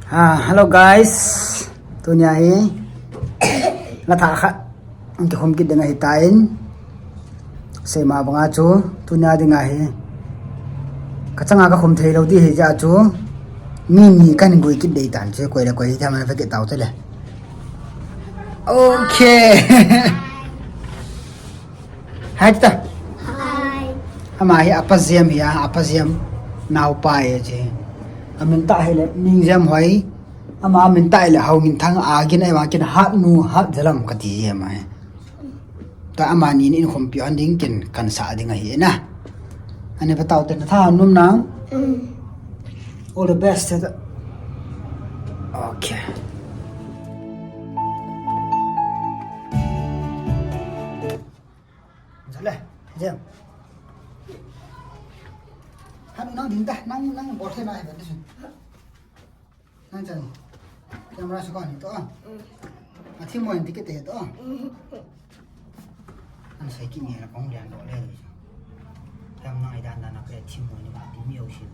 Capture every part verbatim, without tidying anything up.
Ah, hello guys. Tunia hi la thah khat ang kikhum kit ding ahi tan. Seima banga chu tunia ding ahi. Ka changa ka khum thei lou di hi ja chu. Mi ni kan gui kit dei tan chu koi le koi hi tham na fa kit tau te le. Okay. Hai ta. Hai. Ama hi apa Jem hi a, apa Jem naopa e ji. Amin ta hi le Ning Jem Hoi. Ama amin ta hi le Hau Ngin Thang a gin ai wa kin hat nu hat jalam ka ti Jem ai. Ta ama ni ni in khompi an ding kin kan sa ding ahi na. Ani pa tau te na tha num nang. Mm. All the best. Okay. Jale, Jem. Hanu nang ding ta, nang, nang bol thei mai ban sun. Nang chan. Camera sa ko ni to. Mm. A thim mo ti ke te to. Mm. An sai ki ni la kong lian do le. Jam nang ai dan dan na ke thim mo ni ba ti mi o sin.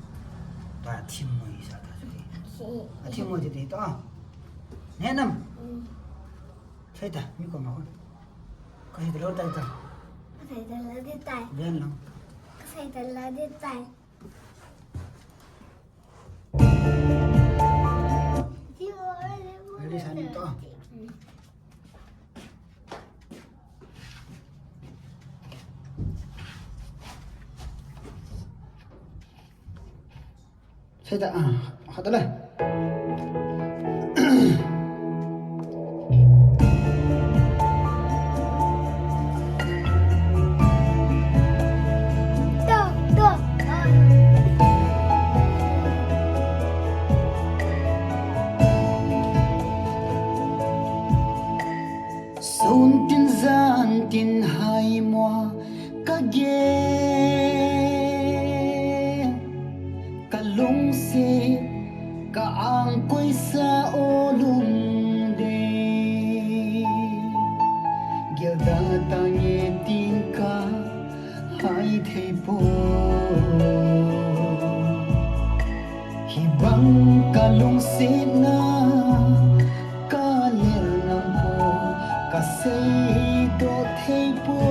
Ba thim mo sa ta su. Si. A thim mo ti te to. Ne nam. Mm. Sai ta, mi ko ma ko. Ka sei ta lou tai ta. Ka sei ta lou di tai. Bian lang. Ka sei ta lou di tai. Ready, sa ni to. Sai ta, ah, khat le. Sun tin jan tin hai mo ka ge. Ka lungset, ka angkoisa o lungdei. Gelda tange tin ka hai thei poi. Hibang ka lungsetna, ka lel ngam poi, ka seidoh thei poi.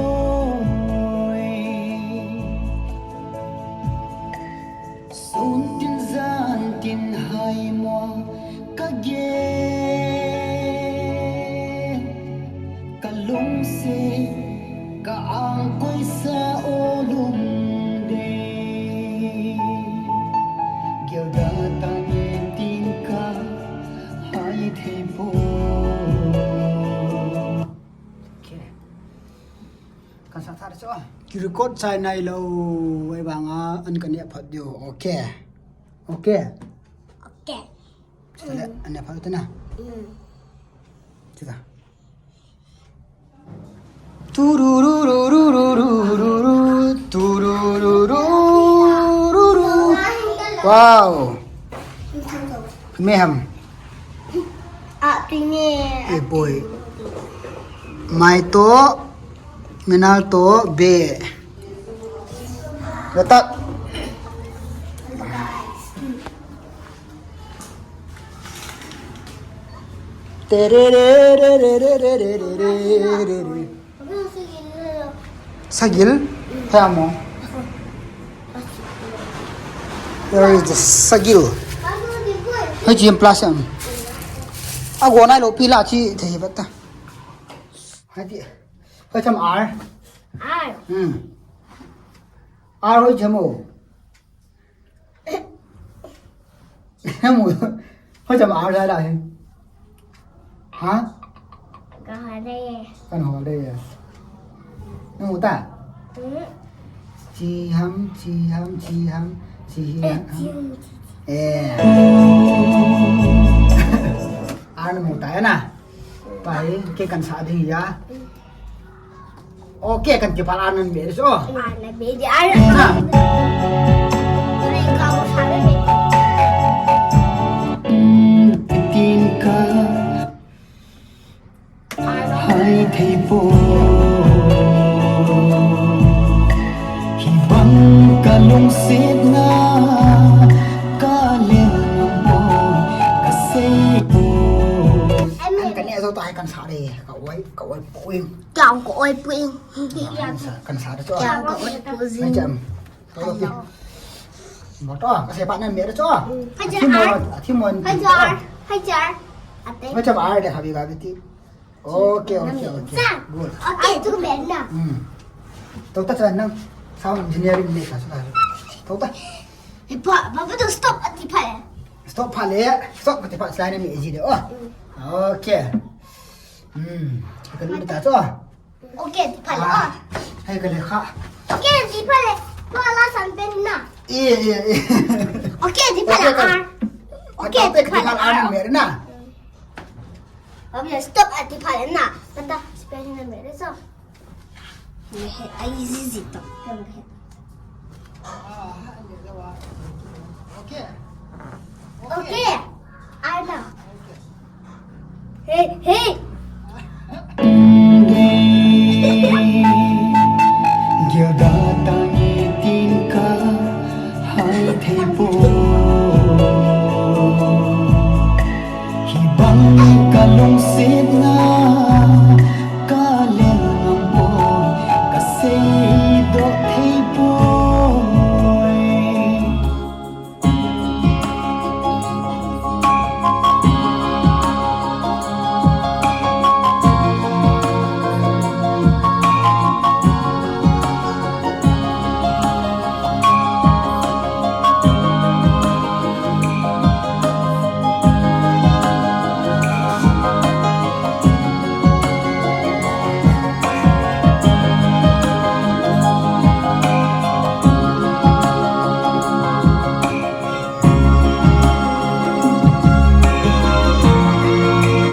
Sun tin jan tin hai mo ka ge, ka lungset, ka angkoisa o lungdei. Gelda tange tin ka hai thei poi. Okay. Kan sa thar chu. Ki record chai nai lou, ai banga an kan ne phat diu. Okay. Okay. Okay. Chale, an ne phat ta na. Mm. Chu ta. Turururururururu, tururururururu. Wow. Mayhem. Ah, pine. Eh, boy. Mai to, minal to, be. Letak. Terererererererere. Sagil? Hea mo? Where is the sagil? Hei jim plus em. A go nai lo pi la chi thei vat ta. Hei ti. Hei cham ar. Ar. Hmm. Ar hoi cham o. Em u, hoi cham ar la la he. Ha? Ka ha le. Kan ho le. Em u ta? Hmm. Chi ham, chi ham, chi ham, chi ham. Eh, chi ham, chi. Eh. Ar na mu ta ya na. Pai, ke kan sa ding ya. Hmm. Okay, kan kipal anan be so. Ana be di ara. Ring ka mo sabe be. Tin ka hai thei po. Hibang ka lungsetna ka leng po. Ka se Toh hi kan sa de, ka oi, ka oi poi. Kya ko oi poi. Kan sa, kan sa de cho. Kya ko oi poi. Hai jam. Toh toh. Mo toh, ka se pa nan me de cho. Hai jam. Athi mo, athi mo. Hai jam. Hai jam. Ate. Hai jam ar de khabi ga biti. Okay, okay, okay. Good. Okay, tu me na. Hmm. Toh ta chan nang. Sound engineering ne ka sa. Toh ta. He pa, pa pa tu stop ati pha le. Stop pha le. Stop ati pha sa ne me ji de. Oh. Okay. Hmm. Ka ni ta cho. Okay, ti pha le. Ah. Hai ka le kha. Okay, ti pha le. Pa la san pen na. Eh, eh, eh. Okay, ti pha le. Okay, ti pha le. Ar me na. Abia stop ati pha le na. Tata, spelling na me so. Me he ai zizi to. Okay. Okay. Ana. Hey, hey.